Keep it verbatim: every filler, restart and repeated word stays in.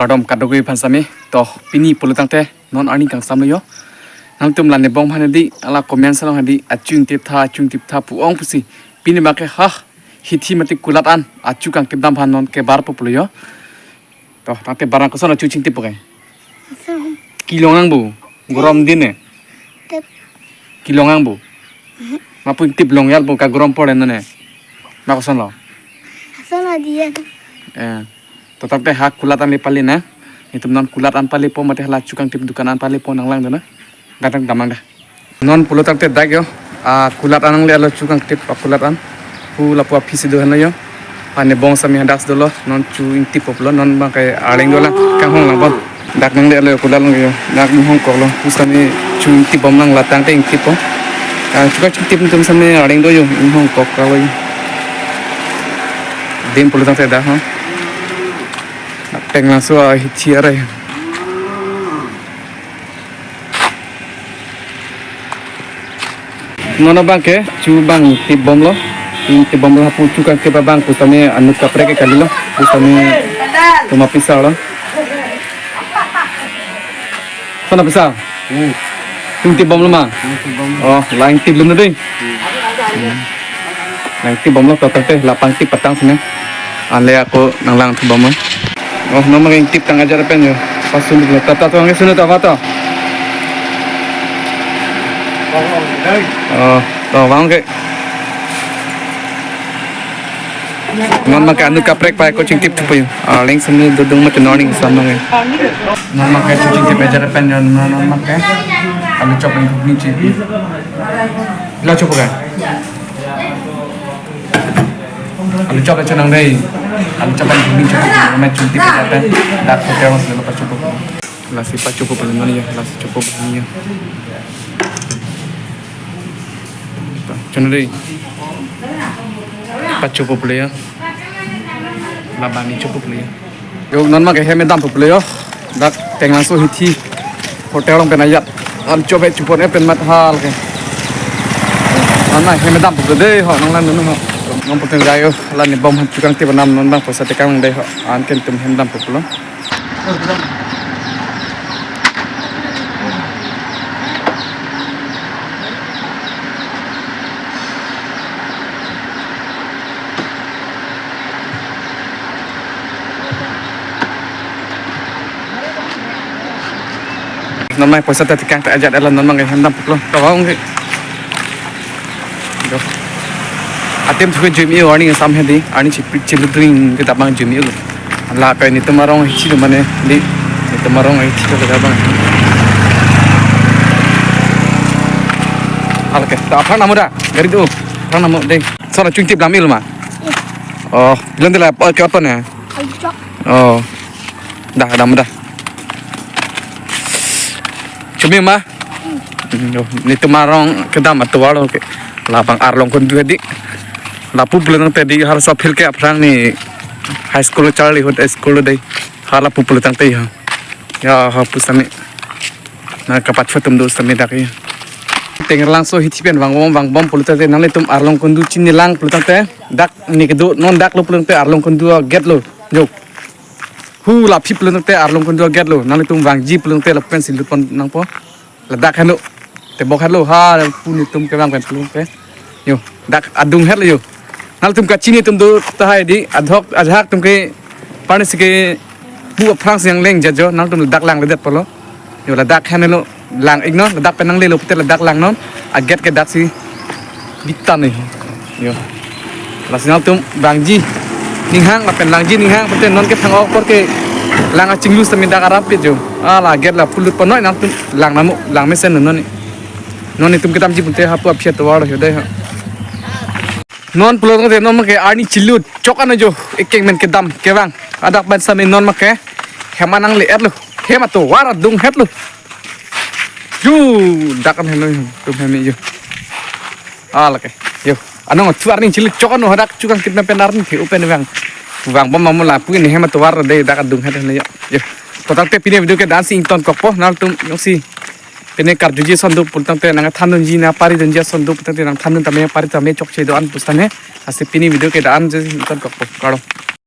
Kardom kadokave aphan sitame, to pini pulo tangte non arni kangsam lo yo. Nangtum la nebong aphan hedi, hala comment along hedi, achu ingtip tha, achu ingtip tha pu-ong pusi. Pini abangke ha, hithi mate kulat an, achu kangtip dam aphan non kebarpo pulo yo. To, tangte bar nang koson achu chingtippo ke? Asam. Kelong nang bo, gorom din ne. Tep. Kelong nang bo. Mhm. Ma pu ingtip longjal bo, kagorom pore non ne. Ma koson lo? Asam adiya. Eh. To tangte ha kulat an le pale na. Netum non kulat an palepo mate hala achu kangtip dukan an palepo nanglang dona. Dak tang dam nang da. Non pulo tangte dak yo. Ah, kulat an nangle-etlo, achu kangtip akulat an. Pu lapu aphi si do henlo yo. Ah, nebong sitame hadak si dolo. Non chu ingtippo pulo. Non abangke arleng dolang. Kanghong lang pon. Dak nangle-etlo kulat lang yo. Dak inghong koklo. Pu sitame chu ingtip bom lang, la tangte ingtippo. Ah, chu kangtip atum sitame arleng do yo. Inghong kok kalo yo. Dim pulo tangte dak ha. Penglangso ahithi arai. Non abangke chu abang tip bomlo. Chu tip bomlo, hapu chu kangtip abang pu sitame anut kaprek ke kalilo. Pu sitame tuma pisa lo. Sona pisa? Hmm. Chu tip bomlo ma? Hmm, tip bomlo. Oh, la ingtip lun dei. Hmm. Hmm. La ingtip bomlo, to tangte la pangtip patang sini. Anle ako nanglang tip bomlo. Oh, non abangke ingtip tang ajat pen yo. Pasun dulu. Tata tuang ke sunu tata to. Oh, to abangke. Non abangke anut kaprek pai ko chingtip thupo yo. Ah, leng sini dodung mate non ning sama ke. Non abangke chu chingtip ajat pen yo, non, non abangke. Alu chop pen ghugni chingtip. La chop ka? Alu chop le chonang dei. Alu chop pen ghugni chop. Nama chingtip ajat pen. Dak hotel mas lelo pachopo. Lasi pachopo pulo non yo, lasi chopo pulo yo. Chonang dei. Pachopo pulo yo. Labang ne chopo pulo yo. Yo, non abangke hem dampo pulo yo. Dak Penglangso hithi hotel along pen ajat. An chop he chupon e pen mat hal ke. Non abang hem dampo pulo dei ho, nanglang dun ho. Non pute jayo, la nebom aphan chu kangtip dam, non abang poisa tekang dei ho. Anke netum hem dampo pulo. Non abang poisa ta tekang ta ajat ela non abang hem dampo pulo. Kawang ke. Atum thu ke jumi warning sam hedi, arni chipri chilu dring ke tabang jumi. La kai netum arong hithi do mane di, netum arong hithi do tabang. Alke, ta aphan namu da, gari do, aphan namu dei. Sona chu ingtip dam il ma. Oh, bilang dela ke apa ne? Alu chop. Oh. Dah, dah, dah. Chumi ma? Hmm, yo, netum arong kedam atovar lo ke. Labang Arlong Kondu hedi. Lapu pulo tangte di harsa phil ke aphrang ne high school, childhood high school dei. Hala pu pulo tangte ya. Ya, ha pu sitame. Na kapat photom do sitame dak ya. Penglangso hithi pen vangbom, vangbom pulo tangte nanglitum Arlong Kondu chinilang pulo tangte. Dak ne kedo non dak lo pulo tangte Arlong Kondu gate lo. Yo. Hu la aphi pulo tangte Arlong Kondu gate lo, nanglitum vangji pulo tangte lapen si lut pon nangpo. Ladak henlo. Tebok henlo ha pu netum kevang pen pulo tangte. Yo, dak adung hetlo yo. Nanglitum kachini atum do tahai di adhok ajahak atum ke parni si ke pu aphrang si nangleng jajo, nangtum ladak langledetpo lo. Yo, ladak henlo lang iknon, ladak pen nanglelo pute ladak langnon. Agate ke dak si bitan ni. Yo. Lasi nangtum vangji ninghang lapen langji ninghang pute non ke thang ok apor ke lang achinglu sitame dak arap pit yo. Ah, la gate la pulut pon noi, nangtum lang namu, lang mesen non ni. Non netum kedamji pute hapu aphi atovar lo dei ha. Non pulo tangte non abangke arni chilu chok an jo, ekeng men kedam kevang. Adak pen sitame non abangke hem an nangle-etlo. Hem atovar adung hetlo. Yo, dak an henlo yo, tum hem yo. Ah, lake. Yo, anong thu arni chilu chok an hadak chu kangtip pen arni the open vang. Vangbom mamu lapu ne hem atovar dei dak adung het henlo yo. Yo. To tangte pini video ke la-an si ingtonkokpo, nangtum jongsi pine karjuji ason do pulo tangte nangthandunji, nangparidunji ason do pulo tangte nangthandun tame, pari tame, chokche do-an pusitame. Lasi pini video ke la-an si ingtonkokpo. Kardom.